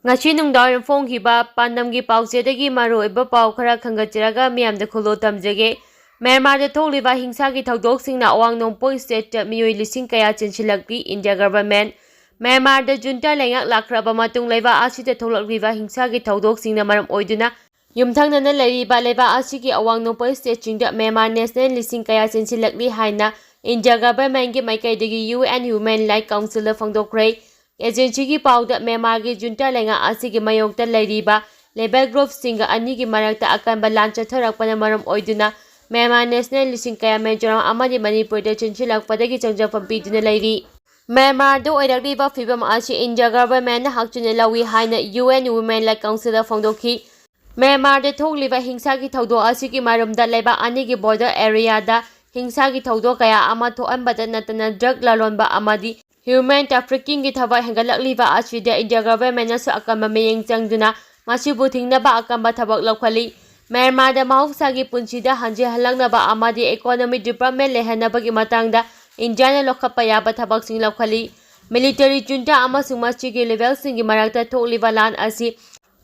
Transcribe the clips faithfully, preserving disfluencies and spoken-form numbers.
ꯉꯁꯤ ꯅꯨꯡꯗꯥꯡꯋꯥꯏꯔꯝ ꯐꯣꯡꯈꯤꯕ ꯄꯥꯟꯗꯝꯒꯤ ꯄꯥꯎꯆꯦꯗꯒꯤ ꯃꯔꯨꯑꯣꯏꯕ ꯄꯥꯎ ꯈꯔ ꯈꯟꯒꯠꯆꯔꯒ ꯃꯤꯌꯥꯝꯗ ꯈꯨꯜꯂꯣ ꯇꯝꯖꯒꯦ꯫ ꯃ꯭ꯌꯥꯟꯃꯥꯔꯗ ꯊꯣꯛꯂꯤꯕ ꯍꯤꯡꯁꯥꯒꯤ ꯊꯧꯗꯣꯛꯁꯤꯡꯅ ꯑꯋꯥꯡ ꯅꯣꯡꯄꯣꯛ ꯁ꯭ꯇꯦꯠꯇ ꯃꯤꯑꯣꯏ ꯂꯤꯁꯤꯡ ꯀꯌꯥ ꯆꯦꯟꯁꯤꯜꯂꯛꯂꯤ꯫ India government. ꯃ꯭ꯌꯥꯟꯃꯥꯔꯗ ꯖꯨꯟꯇꯥ ꯂꯩꯉꯥꯛ ꯂꯥꯛꯈ꯭ꯔꯕ ꯃꯇꯨꯡ ꯂꯩꯕꯥꯛ ꯑꯁꯤꯗ ꯊꯣꯛꯂꯛꯂꯤꯕ ꯍꯤꯡꯁꯥꯒꯤ ꯊꯧꯗꯣꯛꯁꯤꯡꯅ ꯃꯔꯝ ꯑꯣꯏꯗꯨꯅ ꯌꯨꯝꯊꯪꯅꯅ ꯂꯩꯔꯤꯕ ꯂꯩꯕꯥꯛ ꯑꯁꯤꯒꯤ ꯑꯋꯥꯡ ꯅꯣꯡꯄꯣꯛ ꯁ꯭ꯇꯦꯠꯁꯤꯡꯗ ꯃ꯭ꯌꯥꯟꯃꯥꯔ ꯅꯦꯁꯅꯦꯜ ꯂꯤꯁꯤꯡ ꯀꯌꯥ ꯆꯦꯟꯁꯤꯜꯂꯛꯂꯤ ꯍꯥꯏꯅ ꯏꯟꯗꯤꯌꯥ ꯒꯚꯔꯟꯃꯦꯟꯠꯀꯤ ꯃꯥꯏꯀꯩꯗꯒꯤ ꯌꯨ ꯑꯦꯟ ꯍ꯭ꯌꯨꯃꯦꯟ ꯔꯥꯏꯠ ꯀꯥꯎꯟꯁꯤꯜꯗ ꯐꯣꯡꯗꯣꯛꯈ꯭ꯔꯦ꯫ ꯑꯦꯖꯦꯟꯁꯤꯒꯤ ꯄꯥꯎꯗ ꯃ꯭ꯌꯥꯟꯃꯥꯔꯒꯤ ꯖꯨꯟꯇꯥ ꯂꯩꯉꯥꯛ ꯑꯁꯤꯒꯤ ꯃꯥꯌꯣꯛꯇ ꯂꯩꯔꯤꯕ ꯂꯦꯕꯦꯜ ꯒ꯭ꯔꯨꯞꯁꯤꯡꯒ ꯑꯅꯤꯒꯤ ꯃꯔꯛꯇ ꯑꯀꯟꯕ ꯂꯥꯟ ꯆꯠꯊꯔꯛꯄꯅ ꯃꯔꯝ ꯑꯣꯏꯗꯨꯅ ꯃ꯭ꯌꯥꯟꯃꯥꯔ ꯅꯦꯁꯅꯦꯜ ꯂꯤꯁꯤꯡ ꯀꯌꯥ ꯃꯤꯖꯣꯔꯥꯝ ꯑꯃꯗꯤ ꯃꯅꯤꯄꯨꯔꯗ ꯆꯦꯟꯁꯤꯜꯂꯛꯄꯗꯒꯤ ꯆꯪꯖꯐꯝ ꯄꯤꯗꯨꯅ ꯂꯩꯔꯤ꯫ ꯃ꯭ꯌꯥꯟꯃꯥꯔꯗ ꯑꯣꯏꯔꯛꯂꯤꯕ ꯐꯤꯕꯝ ꯑꯁꯤ ꯏꯟꯗꯤꯌꯥ ꯒꯚꯔꯟꯃꯦꯟꯠꯅ ꯍꯛꯆꯤꯟꯅ ꯂꯧꯏ ꯍꯥꯏꯅ ꯌꯨ ꯑꯦꯟ ꯋꯨꯃꯦꯟ ꯔꯥꯏꯠ ꯀꯥꯎꯟꯁꯤꯜꯗ ꯐꯣꯡꯗꯣꯛꯈꯤ꯫ ꯃ꯭ꯌꯥꯟꯃꯥꯔꯗ ꯊꯣꯛꯂꯤꯕ ꯍꯤꯡꯁꯥꯒꯤ ꯊꯧꯗꯣꯛ ꯑꯁꯤꯒꯤ ꯃꯔꯨꯝꯗ ꯂꯩꯕꯥꯛ ꯑꯅꯤꯒꯤ ꯕꯣꯔꯗꯔ ꯑꯦꯔꯤꯌꯥꯗ ꯍꯤꯡꯁꯥꯒꯤ ꯊꯧꯗꯣꯛ ꯀꯌꯥ ꯑꯃ ꯊꯣꯛꯍꯟꯕꯇ ꯅꯠꯇꯅ ꯗ꯭ꯔꯒ ꯂꯂꯣꯟꯕ ꯑꯃꯗꯤ ꯍ꯭ꯌꯨꯃꯦꯟ ꯇ꯭ꯔꯥꯐꯤꯀꯤꯡꯒꯤ ꯊꯕꯛ ꯍꯦꯟꯒꯠꯂꯛꯂꯤꯕ ꯑꯁꯤꯗ ꯏꯟꯗꯤꯌꯥ ꯒꯚꯔꯟꯃꯦꯟꯠꯅꯁꯨ ꯑꯀꯟꯕ ꯃꯤꯠꯌꯦꯡ ꯆꯪꯗꯨꯅ ꯃꯁꯤꯕꯨ ꯊꯤꯡꯅꯕ ꯑꯀꯟꯕ ꯊꯕꯛ ꯂꯧꯈꯠꯂꯤ꯫ ꯃ꯭ꯌꯥꯟꯃꯥꯔꯗ ꯃꯍꯧꯁꯥꯒꯤ ꯄꯨꯟꯁꯤꯗ ꯍꯟꯖꯤꯍꯜꯂꯛꯅꯕ ꯑꯃꯗꯤ ꯏꯀꯣꯅꯣꯃꯤꯛ ꯗꯤꯕ꯭ꯂꯞꯃꯦꯟꯠ ꯂꯩꯍꯟꯅꯕꯒꯤ ꯃꯇꯥꯡꯗ ꯏꯟꯗꯤꯌꯥꯅ ꯂꯧꯈꯠꯄ ꯌꯥꯕ ꯊꯕꯛꯁꯤꯡ ꯂꯧꯈꯠꯂꯤ꯫ ꯃꯤꯂꯤꯇꯔꯤ ꯖꯨꯟꯇꯥ ꯑꯃꯁꯨꯡ ꯃꯁꯤꯒꯤ ꯔꯤꯕꯦꯜꯁꯤꯡꯒꯤ ꯃꯔꯛꯇ ꯊꯣꯛꯂꯤꯕ ꯂꯥꯟ ꯑꯁꯤ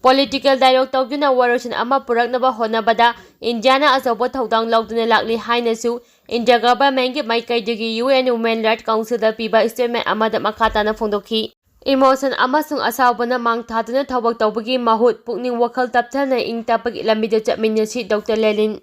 ꯄꯣꯂꯤꯇꯤꯀꯦꯜ ꯗꯥꯏꯂꯣꯒ ꯇꯧꯗꯨꯅ ꯋꯥꯔꯣꯏꯁꯤꯟ ꯑꯃ ꯄꯨꯔꯛꯅꯕ ꯍꯣꯠꯅꯕꯗ ꯏꯟꯗꯤꯌꯥꯅ ꯑꯆꯧꯕ ꯊꯧꯗꯥꯡ ꯂꯧꯗꯨꯅ ꯂꯥꯛꯂꯤ ꯍꯥꯏꯅꯁꯨ ꯏꯟꯗꯤꯌꯥ ꯒꯚꯔꯟꯃꯦꯟꯠꯀꯤ ꯃꯥꯏꯀꯩꯗꯒꯤ ꯌꯨ ꯑꯦꯟ ꯋꯨꯃꯦꯟ ꯔꯥꯏꯠ ꯀꯥꯎꯟꯁꯤꯜꯗ ꯄꯤꯕ ꯁ꯭ꯇꯦꯠꯃꯦꯟꯠ ꯑꯃꯗ ꯃꯈꯥ ꯇꯥꯅ ꯐꯣꯡꯗꯣꯛꯈꯤ꯫ ꯏꯃꯣꯁꯟ ꯑꯃꯁꯨꯡ ꯑꯁꯥꯎꯕꯅ ꯃꯥꯡ ꯊꯥꯗꯨꯅ ꯊꯕꯛ ꯇꯧꯕꯒꯤ ꯃꯍꯨꯠ ꯄꯨꯛꯅꯤꯡ ꯋꯥꯈꯜ ꯇꯞꯊꯅ ꯏꯪ ꯇꯞꯄꯒꯤ ꯂꯝꯕꯤꯗ ꯆꯠꯃꯤꯟꯅꯁꯤ, ꯗꯣꯛꯇꯔ ꯂꯦꯂꯤꯟ꯫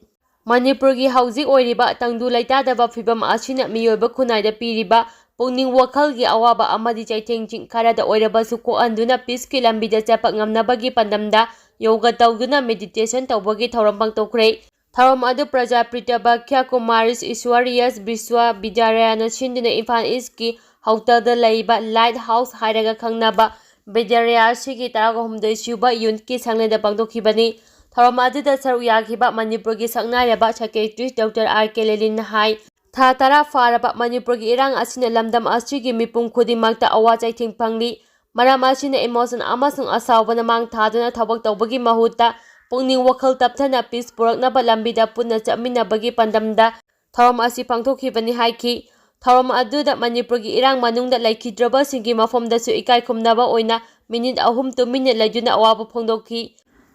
ꯃꯅꯤꯄꯨꯔꯒꯤ ꯍꯧꯖꯤꯛ ꯑꯣꯏꯔꯤꯕ ꯇꯪꯗꯨ ꯂꯩꯇꯥꯗꯕ ꯐꯤꯕꯝ ꯑꯁꯤꯅ ꯃꯤꯑꯣꯏꯕ ꯈꯨꯟꯅꯥꯏꯗ ꯄꯤꯔꯤꯕ ꯄꯨꯛꯅꯤꯡ ꯋꯥꯈꯜꯒꯤ ꯑꯋꯥꯕ ꯑꯃꯗꯤ ꯆꯩꯊꯦꯡ ꯆꯤꯡ ꯈꯔꯗ ꯑꯣꯏꯔꯕꯁꯨ ꯀꯣꯛꯍꯟꯗꯨꯅ ꯄꯤꯁꯀꯤ ꯂꯝꯕꯤꯗ ꯆꯠꯄ ꯉꯝꯅꯕꯒꯤ ꯄꯥꯟꯗꯝꯗ ꯌꯣꯒ ꯇꯧꯗꯨꯅ ꯃꯦꯗꯤꯇꯦꯁꯟ ꯇꯧꯕꯒꯤ ꯊꯧꯔꯝ ꯄꯥꯡꯊꯣꯛꯈ꯭ꯔꯦ꯫ ꯊꯧꯔꯝ ꯑꯗꯨ ꯄ꯭ꯔꯖꯥꯄꯤꯇ ꯚꯥꯒ꯭ꯌ ꯀꯨꯃꯥꯔꯤꯁ ꯏꯁ꯭ꯋꯔꯤꯌꯁ ꯕꯤꯁ꯭ꯋ ꯕꯤꯗ꯭ꯌꯥꯂꯌꯅ ꯁꯤꯟꯗꯨꯅ ꯏꯝꯐꯥꯜ ꯏꯁꯀꯤ ꯍꯧꯇꯜꯗ ꯂꯩꯕ ꯂꯥꯏꯠ ꯍꯥꯎꯁ ꯍꯥꯏꯔꯒ ꯈꯪꯅꯕ ꯕꯤꯗ꯭ꯌꯥꯂꯌ ꯑꯁꯤꯒꯤ ꯇꯔꯥꯍꯨꯝꯗꯣꯏ ꯁꯨꯕ ꯌꯨꯅꯤꯠꯀꯤ ꯁꯪꯂꯦꯟꯗ ꯄꯥꯡꯊꯣꯛꯈꯤꯕꯅꯤ꯫ ꯊꯧꯔꯝ ꯑꯗꯨꯗ ꯁꯔꯨꯛ ꯌꯥꯈꯤꯕ ꯃꯅꯤꯄꯨꯔꯒꯤ ꯁꯛꯅꯥꯏꯔꯕ ꯁꯥꯏꯀꯦꯇ꯭ꯔꯤꯁ ꯗꯣꯛꯇꯔ ꯑꯥꯔ ꯀꯦ ꯂꯦꯂꯤꯟꯅ ꯍꯥꯏ, ꯊꯥ ꯇꯔꯥ ꯐꯥꯔꯕ ꯃꯅꯤꯄꯨꯔꯒꯤ ꯏꯔꯥꯡ ꯑꯁꯤꯅ ꯂꯝꯗꯝ ꯑꯁꯤꯒꯤ ꯃꯤꯄꯨꯝ ꯈꯨꯗꯤꯡꯃꯛꯇ ꯑꯋꯥ ꯆꯩꯊꯦꯡ ꯐꯪꯂꯤ꯫ ꯃꯔꯝ ꯑꯁꯤꯅ ꯏꯃꯣꯁꯟ ꯑꯃꯁꯨꯡ ꯑꯁꯥꯎꯕꯅ ꯃꯥꯡ ꯊꯥꯗꯨꯅ ꯊꯕꯛ ꯇꯧꯕꯒꯤ ꯃꯍꯨꯠꯇ ꯄꯨꯛꯅꯤꯡ ꯋꯥꯈꯜ ꯇꯞꯊꯅ ꯄꯤꯁ ꯄꯨꯔꯛꯅꯕ ꯂꯝꯕꯤꯗ ꯄꯨꯟꯅ ꯆꯠꯃꯤꯟꯅꯕꯒꯤ ꯄꯥꯟꯗꯝꯗ ꯊꯧꯔꯝ ꯑꯁꯤ ꯄꯥꯡꯊꯣꯛꯈꯤꯕꯅꯤ ꯍꯥꯏꯈꯤ꯫ ꯊꯧꯔꯝ ꯑꯗꯨꯗ ꯃꯅꯤꯄꯨꯔꯒꯤ ꯏꯔꯥꯡ ꯃꯅꯨꯡꯗ ꯂꯩꯈꯤꯗ꯭ꯔꯕꯁꯤꯡꯒꯤ ꯃꯐꯝꯗꯁꯨ ꯏꯀꯥꯏ ꯈꯨꯝꯅꯕ ꯑꯣꯏꯅ ꯃꯤꯅꯤꯠ ꯑꯍꯨꯝ ꯇꯨꯃꯤꯟꯅ ꯂꯩꯗꯨꯅ ꯑꯋꯥꯕ ꯐꯣꯡꯗꯣꯛꯈꯤ꯫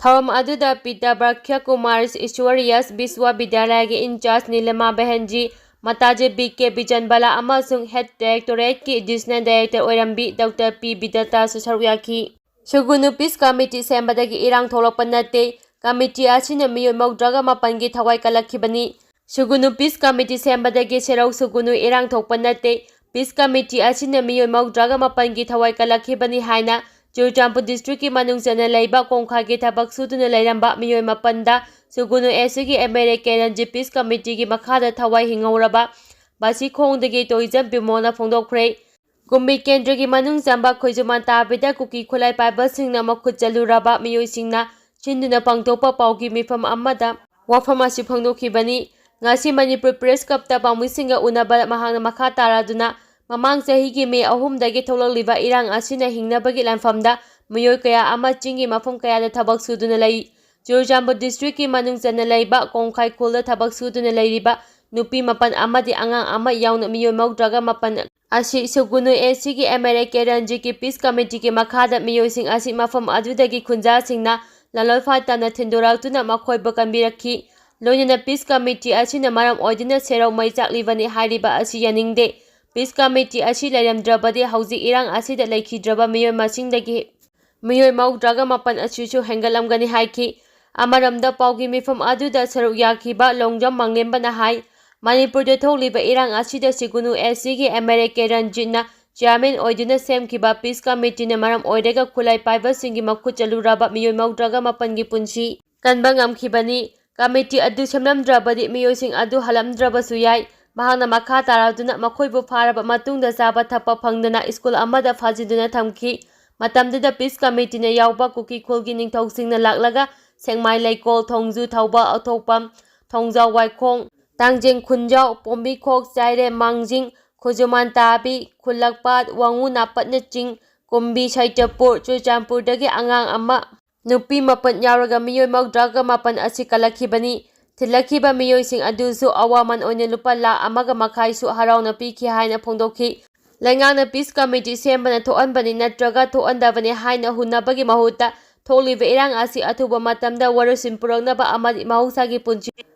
ꯊꯧꯔꯝ ꯑꯗꯨꯗ ꯄꯤꯇꯥ ꯕ꯭ꯔꯈ꯭ꯌ ꯀꯨꯃꯥꯔ ꯏꯁ꯭ꯋꯔꯤꯌꯥꯁ ꯕꯤꯁ꯭ꯋꯥꯕꯤꯗ꯭ꯌꯥꯂꯌꯒꯤ ꯏꯟꯆꯥꯔꯖ ꯅꯤꯂꯃꯥ ꯕꯦꯍꯟꯖꯤ, ꯃꯇꯥꯖꯦ ꯕꯤ ꯀꯦ ꯕꯤꯖꯟꯕꯂꯥ ꯑꯃꯁꯨꯡ ꯍꯦꯗ ꯗꯥꯏꯔꯦꯛꯇꯣꯔꯦꯠꯀꯤ ꯑꯦꯗꯤꯁꯅꯦꯜ ꯗꯥꯏꯔꯦꯛꯇꯔ ꯑꯣꯏꯔꯝꯕꯤ ꯗꯣꯛꯇꯔ ꯄꯤ ꯕꯤꯗꯇꯥꯁꯨ ꯁꯔꯨꯛ ꯌꯥꯈꯤ꯫ ꯁꯨꯒꯨꯅꯨ ꯄꯤꯁ ꯀꯃꯤꯇꯤ ꯁꯦꯝꯕꯗꯒꯤ ꯏꯔꯥꯡ ꯊꯣꯛꯂꯛꯄ ꯅꯠꯇꯦ꯫ ꯀꯃꯤꯇꯤ ꯑꯁꯤꯅ ꯃꯤꯑꯣꯏ ꯃꯧꯗ꯭ꯔꯥꯒ ꯃꯥꯄꯟꯒꯤ ꯊꯋꯥꯏ ꯀꯜꯂꯛꯈꯤꯕꯅꯤ꯫ ꯁꯨꯒꯨꯅꯨ ꯄꯤꯁ ꯀꯃꯤꯇꯤ ꯁꯦꯝꯕꯗꯒꯤ ꯁꯦꯔꯧ ꯁꯨꯒꯨꯅꯨ ꯏꯔꯥꯡ ꯊꯣꯛꯄ ꯅꯠꯇꯦ꯫ ꯄꯤꯁ ꯀꯃꯤꯇꯤ ꯑꯁꯤꯅ ꯃꯤꯑꯣꯏ ꯃꯧꯗ꯭ꯔꯥꯒ ꯃꯥꯄꯟꯒꯤ ꯊꯋꯥꯏ ꯀꯜꯂꯛꯈꯤꯕꯅꯤ ꯍꯥꯏꯅ ꯆꯨꯔꯆꯥꯟꯄꯨꯔ ꯗꯤꯁꯇ꯭ꯔꯤꯛꯀꯤ ꯃꯅꯨꯡ ꯆꯟꯅ ꯂꯩꯕ ꯀꯣꯡꯈꯥꯏꯒꯤ ꯊꯕꯛ ꯁꯨꯗꯨꯅ ꯂꯩꯔꯝꯕ ꯃꯤꯑꯣꯏ ꯃꯥꯄꯟꯗ ꯁꯨꯒꯨꯅꯨ ꯑꯦꯁ ꯁꯤꯒꯤ ꯑꯦꯝ ꯑꯦꯜ ꯑꯦ ꯀꯦꯔꯟꯖꯤꯠ ꯄꯤꯁ ꯀꯃꯤꯇꯤꯒꯤ ꯃꯈꯥꯗ ꯊꯋꯥꯏ ꯍꯤꯡꯍꯧꯔꯕ ꯕꯥꯁꯤꯈꯣꯡꯗꯒꯤ ꯇꯣꯏꯖꯝ ꯕꯤꯃꯣꯜꯅ ꯐꯣꯡꯗꯣꯛꯈ꯭ꯔꯦ꯫ ꯀꯨꯝꯕꯤ ꯀꯦꯟꯗ꯭ꯔꯒꯤ ꯃꯅꯨꯡ ꯆꯟꯕ ꯈꯣꯏꯖꯨꯃꯥꯟ ꯇꯥꯕꯤꯗ ꯀꯨꯀꯤ ꯈꯨꯠꯂꯥꯏ ꯄꯥꯏꯕꯁꯤꯡꯅ ꯃꯈꯨꯠ ꯆꯜꯂꯨꯔꯕ ꯃꯤꯑꯣꯏꯁꯤꯡꯅ ꯁꯤꯟꯗꯨꯅ ꯄꯥꯡꯊꯣꯛꯄ ꯄꯥꯎꯒꯤ ꯃꯤꯐꯝ ꯑꯃꯗ ꯋꯥꯐꯝ ꯑꯁꯤ ꯐꯣꯡꯗꯣꯛꯈꯤꯕꯅꯤ꯫ ꯉꯁꯤ ꯃꯅꯤꯄꯨꯔ ꯄ꯭ꯔꯦꯁ ꯀ꯭ꯂꯕꯇ ꯄꯥꯎꯃꯤꯁꯤꯡꯒ ꯎꯅꯕ ꯃꯍꯥꯛꯅ ꯃꯈꯥ ꯇꯥꯔꯗꯨꯅ ꯃꯃꯥꯡ ꯆꯍꯤꯒꯤ ꯃꯦ ꯑꯍꯨꯝꯗꯒꯤ ꯊꯣꯛꯂꯛꯂꯤꯕ ꯏꯔꯥꯡ ꯑꯁꯤꯅ ꯍꯤꯡꯅꯕꯒꯤ ꯂꯥꯟꯐꯝꯗ ꯃꯤꯑꯣꯏ ꯀꯌꯥ ꯑꯃ ꯆꯤꯡꯒꯤ ꯃꯐꯝ ꯀꯌꯥꯗ ꯊꯕꯛ ꯁꯨꯗꯨꯅ ꯂꯩ꯫ ꯆꯨꯔꯆꯥꯟꯄꯨꯔ ꯗꯤꯁꯇ꯭ꯔꯤꯛꯀꯤ ꯃꯅꯨꯡ ꯆꯟꯅ ꯂꯩꯕ ꯀꯣꯡꯈꯥꯏ ꯈꯨꯜꯗ ꯊꯕꯛ ꯁꯨꯗꯨꯅ ꯂꯩꯔꯤꯕ ꯅꯨꯄꯤ ꯃꯥꯄꯟ ꯑꯃꯗꯤ ꯑꯉꯥꯡ ꯑꯃ ꯌꯥꯎꯅ ꯃꯤꯑꯣꯏ ꯃꯧꯗ꯭ꯔꯥꯒ ꯃꯥꯄꯟ ꯑꯁꯤ ꯁꯨꯒꯨꯅꯨ ꯑꯦꯁ ꯁꯤꯒꯤ ꯑꯦꯝ ꯑꯦꯜ ꯑꯦ ꯀꯦꯔꯟꯖꯤꯠꯀꯤ ꯄꯤꯁ ꯀꯃꯤꯇꯤꯒꯤ ꯃꯈꯥꯗ ꯃꯤꯑꯣꯏꯁꯤꯡ ꯑꯁꯤ ꯃꯐꯝ ꯑꯗꯨꯗꯒꯤ ꯈꯨꯟꯖꯥꯁꯤꯡꯅ ꯂꯥꯂꯣꯏꯐꯥ ꯇꯝꯅ ꯊꯤꯟꯗꯣꯔꯛꯇꯨꯅ ꯃꯈꯣꯏꯕꯨ ꯀꯟꯕꯤꯔꯛꯈꯤ꯫ ꯂꯣꯏꯅꯅ ꯄꯤꯁ ꯀꯃꯤꯇꯤ ꯑꯁꯤꯅ ꯃꯔꯝ ꯑꯣꯏꯗꯨꯅ ꯁꯦꯔꯧ ꯃꯩ ꯆꯥꯛꯂꯤꯕꯅꯤ ꯍꯥꯏꯔꯤꯕ ꯑꯁꯤ ꯌꯥꯅꯤꯡꯗꯦ꯫ ꯄꯤꯁ ꯀꯃꯤꯇꯤ ꯑꯁꯤ ꯂꯩꯔꯝꯗ꯭ꯔꯕꯗꯤ ꯍꯧꯖꯤꯛ ꯏꯔꯥꯡ ꯑꯁꯤꯗ ꯂꯩꯈꯤꯗ꯭ꯔꯕ ꯃꯤꯑꯣꯏ ꯃꯁꯤꯡꯗꯒꯤ ꯃꯤꯑꯣꯏ ꯃꯧꯗ꯭ꯔꯥꯒ ꯃꯥꯄꯟ ꯑꯁꯤꯁꯨ ꯍꯦꯟꯒꯠꯂꯝꯒꯅꯤ ꯍꯥꯏꯈꯤ꯫ ꯑꯃꯔꯣꯝꯗ ꯄꯥꯎꯒꯤ ꯃꯤꯐꯝ ꯑꯗꯨꯗ ꯁꯔꯨꯛ ꯌꯥꯈꯤꯕ ꯂꯣꯡꯖꯝ ꯃꯥꯡꯂꯦꯝꯕꯅ ꯍꯥꯏ, ꯃꯅꯤꯄꯨꯔꯗ ꯊꯣꯛꯂꯤꯕ ꯏꯔꯥꯡ ꯑꯁꯤꯗ ꯁꯤꯒꯨꯅꯨ ꯑꯦꯁ ꯁꯤꯒꯤ ꯑꯦꯝ ꯑꯦꯜ ꯑꯦ ꯀꯦ ꯔꯟꯖꯤꯠꯅ ꯆꯤꯌꯥꯔꯃꯦꯟ ꯑꯣꯏꯗꯨꯅ ꯁꯦꯝꯈꯤꯕ ꯄꯤꯁ ꯀꯃꯤꯇꯤꯅ ꯃꯔꯝ ꯑꯣꯏꯔꯒ ꯈꯨꯠꯂꯥꯏ ꯄꯥꯏꯕꯁꯤꯡꯒꯤ ꯃꯈꯨꯠ ꯆꯜꯂꯨꯔꯕ ꯃꯤꯑꯣꯏ ꯃꯧꯗ꯭ꯔꯥꯒ ꯃꯥꯄꯟꯒꯤ ꯄꯨꯟꯁꯤ ꯀꯟꯕ ꯉꯝꯈꯤꯕꯅꯤ꯫ ꯀꯃꯤꯇꯤ ꯑꯗꯨ ꯁꯦꯝꯂꯝꯗ꯭ꯔꯕꯗꯤ ꯃꯤꯑꯣꯏꯁꯤꯡ ꯑꯗꯨ ꯍꯜꯂꯝꯗ꯭ꯔꯕꯁꯨ ꯌꯥꯏ꯫ ꯃꯍꯥꯛꯅ ꯃꯈꯥ ꯇꯥꯔꯗꯨꯅ ꯃꯈꯣꯏꯕꯨ ꯐꯥꯔꯕ ꯃꯇꯨꯡꯗ ꯆꯥꯕ ꯊꯛꯄ ꯐꯪꯗꯅ ꯁ꯭ꯀꯨꯜ ꯑꯃꯗ ꯐꯥꯖꯤꯟꯗꯨꯅ ꯊꯝꯈꯤ꯫ ꯃꯇꯝꯗꯨꯗ ꯄꯤꯁ ꯀꯃꯤꯇꯤꯅ ꯌꯥꯎꯕ ꯀꯨꯀꯤ ꯈꯨꯜꯒꯤ ꯅꯤꯡꯊꯧꯁꯤꯡꯅ ꯂꯥꯛꯂꯒ ꯁꯦꯛꯃꯥꯏ ꯂꯩꯀꯣꯜ, ꯊꯣꯡꯖꯨ ꯊꯧꯕ, ꯑꯊꯣꯛꯄꯝ, ꯊꯣꯡꯖꯥꯎ ꯋꯥꯏꯈꯣꯡ, ꯇꯥꯡꯖꯦꯡ ꯈꯨꯟꯖꯥꯎ, ꯄꯣꯝꯕꯤꯈꯣꯛ, ꯆꯥꯏꯔꯦꯝ ꯃꯥꯡꯖꯤꯡ, ꯈꯨꯖꯨꯃꯥꯟ ꯇꯥꯕꯤ, ꯈꯨꯜꯂꯛꯄꯥꯠ, ꯋꯥꯉꯨ ꯅꯥꯄꯠꯅꯆꯤꯡ, ꯀꯨꯝꯕꯤ ꯁꯩꯇꯄꯨꯔ, ꯆꯨꯔꯆꯥꯟꯄꯨꯔꯗꯒꯤ ꯑꯉꯥꯡ ꯑꯃ, ꯅꯨꯄꯤ ꯃꯥꯄꯟ ꯌꯥꯎꯔꯒ ꯃꯤꯑꯣꯏ ꯃꯧꯗ꯭ꯔꯥꯒ ꯃꯥꯄꯟ ꯑꯁꯤ ꯀꯜꯂꯛꯈꯤꯕꯅꯤ꯫ ꯊꯤꯜꯂꯛꯈꯤꯕ ꯃꯤꯑꯣꯏꯁꯤꯡ ꯑꯗꯨꯁꯨ ꯑꯋꯥꯃꯟ ꯑꯣꯏꯅ ꯂꯨꯄꯥ ꯂꯥꯈ ꯑꯃꯒ ꯃꯈꯥꯏꯁꯨ ꯍꯔꯥꯎꯅ ꯄꯤꯈꯤ ꯍꯥꯏꯅ ꯐꯣꯡꯗꯣꯛꯈꯤ꯫ ꯂꯩꯉꯥꯛꯅ peace committee ꯁꯦꯝꯕꯅ ꯊꯣꯛꯍꯟꯕꯅꯤ ꯅꯠꯇ꯭ꯔꯒ ꯊꯣꯛꯍꯟꯗꯕꯅꯤ ꯍꯥꯏꯅ ꯍꯨꯟꯅꯕꯒꯤ ꯃꯍꯨꯠꯇ ꯊꯣꯛꯂꯤꯕ ꯏꯔꯥꯡ ꯑꯁꯤ ꯑꯊꯨꯕ ꯃꯇꯝꯗ ꯋꯥꯔꯣꯏꯁꯤꯟ ꯄꯨꯔꯛꯅꯕ ꯑꯃꯗꯤ ꯃꯍꯧꯁꯥꯒꯤ ꯄꯨꯟꯁꯤ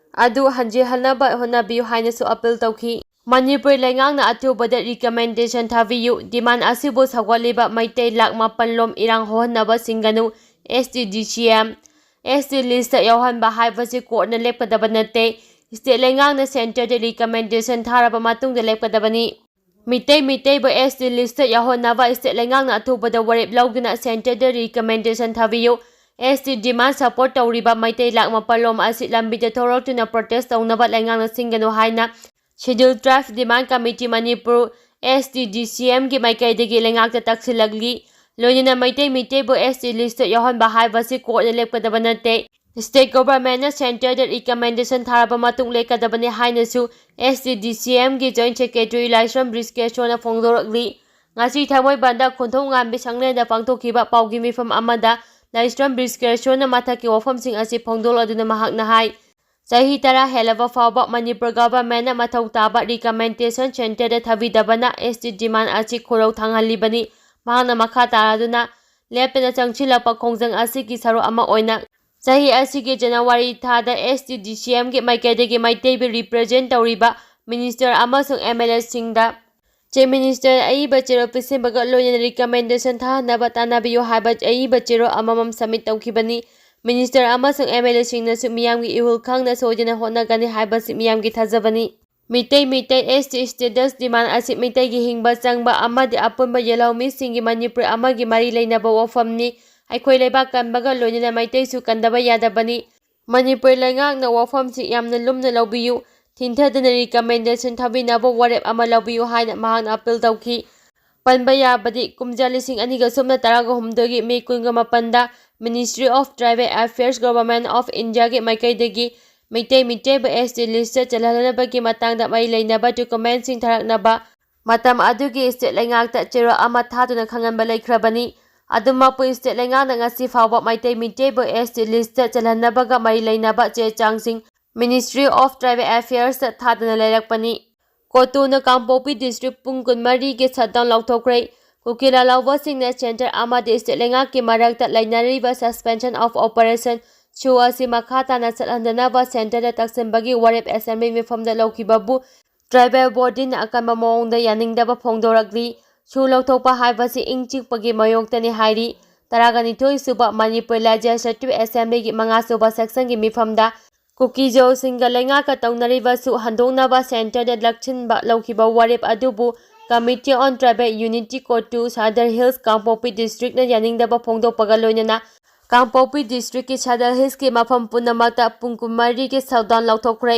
ꯑꯗꯨ ꯍꯟꯖꯤꯜꯍꯟꯅꯕ ꯍꯣꯠꯅꯕꯤꯌꯨ ꯍꯥꯏꯅꯁꯨ appeal ꯇꯧꯈꯤ꯫ ꯃꯅꯤꯄꯨꯔ ꯂꯩꯉꯥꯛꯅ ꯑꯊꯨꯕꯗ recommendation ꯊꯥꯕꯤꯌꯨ, demand ꯑꯁꯤꯕꯨ ꯁꯧꯒꯠꯂꯤꯕ ꯃꯩꯇꯩ ꯂꯥꯈ ꯃꯥꯄꯜ ꯂꯣꯝ ꯏꯔꯥꯡ ꯍꯧꯍꯟꯅꯕ ꯁꯤꯡꯒꯅꯨ, S T D C M, S T list ꯌꯥꯎꯍꯟꯕ ꯍꯥꯏꯕꯁꯤ courtꯅ ꯂꯦꯞꯀꯗꯕ ꯅꯠꯇꯦ, state ꯂꯩꯉꯥꯛꯅ centreꯗ recommendation ꯊꯥꯔꯕ ꯃꯇꯨꯡꯗ ꯂꯦꯞꯀꯗꯕꯅꯤ꯫ Meitei ꯃꯤꯇꯩꯕꯨ S T list ꯌꯥꯎꯍꯟꯅꯕ state ꯂꯩꯉꯥꯛꯅ ꯑꯊꯨꯕꯗ ꯋꯥꯔꯦꯞ ꯂꯧꯗꯨꯅ centreꯗ recommendation ꯊꯥꯕꯤꯌꯨ꯫ S T demand support ꯇꯧꯔꯤꯕ ꯃꯩꯇꯩ ꯂꯥꯈ ꯃꯥꯄꯜ ꯂꯣꯝ ꯑꯁꯤ ꯂꯝꯕꯤꯗ ꯊꯣꯔꯛꯇꯨꯅ protest ꯇꯧꯅꯕ ꯂꯩꯉꯥꯛꯅ ꯁꯤꯡꯒꯅꯨ ꯍꯥꯏꯅ Scheduled Tribe Demand Committee Manipur, S T D C Mꯒꯤ ꯃꯥꯏꯀꯩꯗꯒꯤ ꯂꯩꯉꯥꯛꯇ ꯇꯛꯁꯤꯜꯂꯛꯂꯤ꯫ ꯂꯣꯏꯅꯅ ꯃꯩꯇꯩ ꯃꯤꯇꯩꯕꯨ S T list ꯌꯥꯎꯍꯟꯕ ꯍꯥꯏꯕꯁꯤ courtꯅ ꯂꯦꯞꯀꯗꯕ ꯅꯠꯇꯦ꯫ State governmentꯅ centreꯗ recommendation ꯊꯥꯔꯕ ꯃꯇꯨꯡ ꯂꯦꯞꯀꯗꯕꯅꯤ ꯍꯥꯏꯅꯁꯨ S T D C Mꯒꯤ Joint Secretary ꯂꯥꯏꯁ꯭ꯔꯝ ꯕ꯭ꯔꯤꯖꯀꯦꯁꯣꯔꯅ ꯐꯣꯡꯗꯣꯔꯛꯂꯤ꯫ ꯉꯁꯤ ꯊꯥꯡꯃꯩꯕꯟꯗ ꯈꯣꯟꯊꯣꯛ ꯉꯥꯟꯕꯤ ꯁꯪꯂꯦꯟꯗ ꯄꯥꯡꯊꯣꯛꯈꯤꯕ ꯄꯥꯎꯒꯤ ꯃꯤꯐꯝ ꯑꯃꯗ ꯂꯥꯏꯁ꯭ꯔꯝ ꯕ꯭ꯔꯤꯖꯀꯦꯁꯣꯔꯅ ꯃꯊꯛꯀꯤ ꯋꯥꯐꯝꯁꯤꯡ ꯑꯁꯤ ꯐꯣꯡꯗꯣꯛꯂꯗꯨꯅ ꯃꯍꯥꯛꯅ ꯍꯥꯏ, ꯆꯍꯤ ꯇꯔꯥ ꯍꯦꯜꯂꯕ ꯐꯥꯎꯕ ꯃꯅꯤꯄꯨꯔ governmentꯅ ꯃꯊꯧ ꯇꯥꯕ recommendation centreꯗ ꯊꯥꯕꯤꯗꯕꯅ S T demand ꯑꯁꯤ ꯈꯣꯏꯔꯧ ꯊꯥꯡꯍꯜꯂꯤꯕꯅꯤ꯫ ꯃꯍꯥꯛꯅ ꯃꯈꯥ ꯇꯥꯔꯗꯨꯅ ꯂꯦꯞꯇꯅ ꯆꯪꯁꯤꯜꯂꯛꯄ ꯈꯣꯡꯖꯪ ꯑꯁꯤꯒꯤ ꯁꯔꯨꯛ ꯑꯃ ꯑꯣꯏꯅ ꯆꯍꯤ ꯑꯁꯤꯒꯤ January ꯊꯥꯗ S T D C Mꯒꯤ ꯃꯥꯏꯀꯩꯗꯒꯤ ꯃꯩꯇꯩꯕꯨ represent ꯇꯧꯔꯤꯕ minister ꯑꯃꯁꯨꯡ M L Aꯁꯤꯡꯗ Chief Minister ꯑꯏꯕ ꯆꯦꯔꯣꯜ ꯄꯤꯁꯤꯟꯕꯒ ꯂꯣꯏꯅꯅ recommendation ꯊꯥꯍꯟꯅꯕ ꯇꯥꯟꯅꯕꯤꯌꯨ ꯍꯥꯏꯕ ꯑꯏꯕ ꯆꯦꯔꯣꯜ ꯑꯃꯃꯝ submit ꯇꯧꯈꯤꯕꯅꯤ꯫ Minister ꯑꯃꯁꯨꯡ M L Aꯁꯤꯡꯅꯁꯨ ꯃꯤꯌꯥꯝꯒꯤ ꯏꯍꯨꯜ ꯈꯪꯅ ꯁꯣꯏꯗꯅ ꯍꯣꯠꯅꯒꯅꯤ ꯍꯥꯏꯕꯁꯤ ꯃꯤꯌꯥꯝꯒꯤ ꯊꯥꯖꯕꯅꯤ꯫ Meitei Meitei S T status demand ꯑꯁꯤ ꯃꯤꯇꯩꯒꯤ ꯍꯤꯡꯕ ꯆꯪꯕ ꯑꯃꯗꯤ ꯑꯄꯨꯟꯕ ꯌꯦꯜꯍꯧꯃꯤꯁꯤꯡꯒꯤ ꯃꯅꯤꯄꯨꯔ ꯑꯃꯒꯤ ꯃꯔꯤ ꯂꯩꯅꯕ ꯋꯥꯐꯝꯅꯤ꯫ ꯑꯩꯈꯣꯏ ꯂꯩꯕꯥꯛ ꯀꯟꯕꯒ ꯂꯣꯏꯅꯅ ꯃꯩꯇꯩꯁꯨ ꯀꯟꯗꯕ ꯌꯥꯗꯕꯅꯤ꯫ ꯃꯅꯤꯄꯨꯔ ꯂꯩꯉꯥꯛꯅ ꯋꯥꯐꯝꯁꯤ ꯌꯥꯝꯅ ꯂꯨꯝꯅ ꯂꯧꯕꯤꯌꯨ, ꯊꯤꯟꯊꯗꯅ recommendation ꯊꯥꯕꯤꯅꯕ ꯋꯥꯔꯦꯞ ꯑꯃ ꯂꯧꯕꯤꯌꯨ ꯍꯥꯏꯅ ꯃꯍꯥꯛꯅ appeal ꯇꯧꯈꯤ꯫ ꯄꯟꯕ ꯌꯥꯕꯗꯤ, ꯀꯨꯝꯖꯥ ꯂꯤꯁꯤꯡ ꯑꯅꯤꯒ ꯁꯨꯞꯅ ꯇꯔꯥꯒ ꯍꯨꯝꯗꯣꯏꯒꯤ May ꯀꯨꯟꯒ ꯃꯥꯄꯟꯗ Ministry of Tribal Affairs, Government of Indiaꯒꯤ ꯃꯥꯏꯀꯩꯗꯒꯤ ꯃꯩꯇꯩ ꯃꯤꯇꯩꯕꯨ S T list ꯆꯜꯍꯟꯅꯕꯒꯤ ꯃꯇꯥꯡꯗ ꯃꯔꯤ ꯂꯩꯅꯕ documentꯁꯤꯡ ꯊꯥꯔꯛꯅꯕ ꯃꯇꯝ ꯑꯗꯨꯒꯤ state ꯂꯩꯉꯥꯛꯇ ꯆꯦꯔꯣꯜ ꯑꯃ ꯊꯥꯗꯨꯅ ꯈꯪꯍꯟꯕ ꯂꯩꯈ꯭ꯔꯕꯅꯤ꯫ ꯑꯗꯨꯃꯛꯄꯨ state ꯂꯩꯉꯥꯛꯅ ꯉꯁꯤ ꯐꯥꯎꯕ ꯃꯩꯇꯩ ꯃꯤꯇꯩꯕꯨ S T list ꯆꯜꯍꯟꯅꯕꯒ ꯃꯔꯤ ꯂꯩꯅꯕ ꯆꯦ ꯆꯥꯡꯁꯤꯡ Ministry of Tribal Affairsꯇ ꯊꯥꯗꯅ ꯂꯩꯔꯛꯄꯅꯤ꯫ ꯀꯣꯇꯨꯅ ꯀꯥꯡꯄꯣꯛꯄꯤ ꯗꯤꯁꯇ꯭ꯔꯤꯛ ꯄꯨꯡ ꯀꯨꯟꯃꯔꯤꯒꯤ ꯁꯠꯗꯥꯎꯟ ꯂꯥꯎꯊꯣꯛꯈ꯭ꯔꯦ꯫ ꯀꯨꯀꯤ ꯂꯥꯜꯍꯧꯕꯁꯤꯡꯅ ꯁꯦꯟꯇꯔ ꯑꯃꯗꯤ ꯁ꯭ꯇꯦꯠ ꯂꯩꯉꯥꯛꯀꯤ ꯃꯔꯛꯇ ꯂꯩꯅꯔꯤꯕ ꯁꯁꯄꯦꯟꯁꯟ ꯑꯣꯐ ꯑꯣꯄꯔꯦꯁꯟ ꯁꯨ ꯑꯁꯤ ꯃꯈꯥ ꯇꯥꯅ ꯆꯠꯍꯟꯗꯅꯕ ꯁꯦꯟꯇꯔꯗ ꯇꯛꯁꯤꯟꯕꯒꯤ ꯋꯥꯔꯦꯞ ꯑꯦꯁꯦꯝꯕ꯭ꯂꯤ ꯃꯤꯐꯝꯗ ꯂꯧꯈꯤꯕꯕꯨ ꯇ꯭ꯔꯥꯏꯕꯦꯜ ꯕꯣꯗꯤꯅ ꯑꯀꯟꯕ ꯃꯑꯣꯡꯗ ꯌꯥꯅꯤꯡꯗꯕ ꯐꯣꯡꯗꯣꯔꯛꯂꯤ꯫ ꯁꯨ ꯂꯧꯊꯣꯛꯄ ꯍꯥꯏꯕꯁꯤ ꯏꯪ ꯆꯤꯛꯄꯒꯤ ꯃꯥꯌꯣꯛꯇꯅꯤ ꯍꯥꯏꯔꯤ꯫ ꯇꯔꯥꯒ ꯅꯤꯊꯣꯏ ꯁꯨꯕ ꯃꯅꯤꯄꯨꯔ ꯂꯦꯖꯤꯁꯂꯦꯇꯤꯚ ꯑꯦꯁꯦꯝꯕ꯭ꯂꯤꯒꯤ ꯃꯉꯥ ꯁꯨꯕ ꯁꯦꯛꯁꯟꯒꯤ ꯃꯤꯐꯝꯗ ꯀꯨꯀꯤꯖꯣꯁꯤꯡꯒ ꯂꯩꯉꯥꯛꯀ ꯇꯧꯅꯔꯤꯕꯁꯨ ꯍꯟꯗꯣꯛꯅꯕ ꯁꯦꯟꯇꯔꯗ ꯂꯥꯛꯁꯤꯟꯕ ꯂꯧꯈꯤꯕ ꯋꯥꯔꯦꯞ ꯑꯗꯨꯕꯨ Committee on Tribal Unity ꯀꯣꯇꯨ ꯁꯗꯔ ꯍꯤꯜꯁ ꯀꯥꯡꯄꯣꯛꯄꯤ ꯗꯤꯁꯇ꯭ꯔꯤꯛꯅ ꯌꯥꯅꯤꯡꯗꯕ ꯐꯣꯡꯗꯣꯛꯄꯒ ꯂꯣꯏꯅꯅ ꯀꯥꯡꯄꯣꯛꯄꯤ ꯗꯤꯁꯇ꯭ꯔꯤꯛꯀꯤ ꯁꯗꯔ ꯍꯤꯜꯁꯀꯤ ꯃꯐꯝ ꯄꯨꯝꯅꯃꯛꯇ ꯄꯨꯡ ꯀꯨꯟꯃꯔꯤꯒꯤ ꯁꯠꯗꯥꯎꯟ ꯂꯥꯎꯊꯣꯛꯈ꯭ꯔꯦ꯫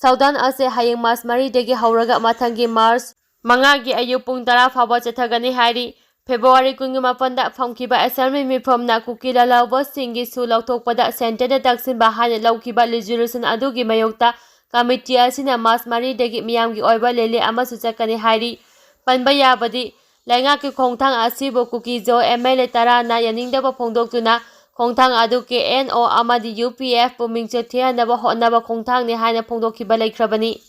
ꯁꯠꯗꯥꯎꯟ ꯑꯁꯤ ꯍꯌꯦꯡ ꯃꯥꯔꯆ ꯃꯔꯤꯗꯒꯤ ꯍꯧꯔꯒ ꯃꯊꯪꯒꯤ ꯃꯥꯔꯆ ꯃꯉꯥꯒꯤ ꯑꯌꯨꯛ ꯄꯨꯡ ꯇꯔꯥ ꯐꯥꯎꯕ ꯆꯠꯊꯒꯅꯤ ꯍꯥꯏꯔꯤ꯫ ꯐꯦꯕ꯭ꯔꯨꯋꯥꯔꯤ ꯀꯨꯟꯒꯤ ꯃꯥꯄꯟꯗ ꯐꯝꯈꯤꯕ ꯑꯦꯁꯦꯝꯕ꯭ꯂꯤ ꯃꯤꯐꯝꯅ ꯀꯨꯀꯤ ꯂꯥꯜꯍꯧꯕꯁꯤꯡꯒꯤ ꯁꯨ ꯂꯧꯊꯣꯛꯄꯗ ꯁꯦꯟꯇꯔꯗ ꯇꯛꯁꯤꯟꯕ ꯍꯥꯏꯅ ꯂꯧꯈꯤꯕ ꯔꯤꯖꯣꯂꯨꯁꯟ ꯑꯗꯨꯒꯤ ꯃꯥꯌꯣꯛꯇ ꯀꯃꯤꯇꯤ ꯑꯁꯤꯅ ꯃꯥꯔꯆ ꯃꯔꯤꯗꯒꯤ ꯃꯤꯌꯥꯝꯒꯤ ꯑꯣꯏꯕ ꯔꯦꯂꯤ ꯑꯃꯁꯨ ꯆꯠꯀꯅꯤ ꯍꯥꯏꯔꯤ꯫ ꯄꯟꯕ ꯌꯥꯕꯗꯤ, ꯂꯩꯉꯥꯛꯀꯤ ꯈꯣꯡꯊꯥꯡ ꯑꯁꯤꯕꯨ ꯀꯨꯀꯤꯖꯣ ꯑꯦꯝ ꯑꯦꯜ ꯑꯦ ꯇꯔꯥꯅ ꯌꯥꯅꯤꯡꯗꯕ ꯐꯣꯡꯗꯣꯛꯇꯨꯅ ꯈꯣꯡꯊꯥꯡ ꯑꯗꯨ ꯀꯦ ꯑꯦꯟ ꯑꯣ ꯑꯃꯗꯤ ꯌꯨ ꯄꯤ ꯑꯦꯐꯄꯨ ꯃꯤꯡꯆꯠ ꯊꯤꯍꯟꯅꯕ ꯍꯣꯠꯅꯕ ꯈꯣꯡꯊꯥꯡꯅꯤ ꯍꯥꯏꯅ ꯐꯣꯡꯗꯣꯛꯈꯤꯕ ꯂꯩꯈ꯭ꯔꯕꯅꯤ꯫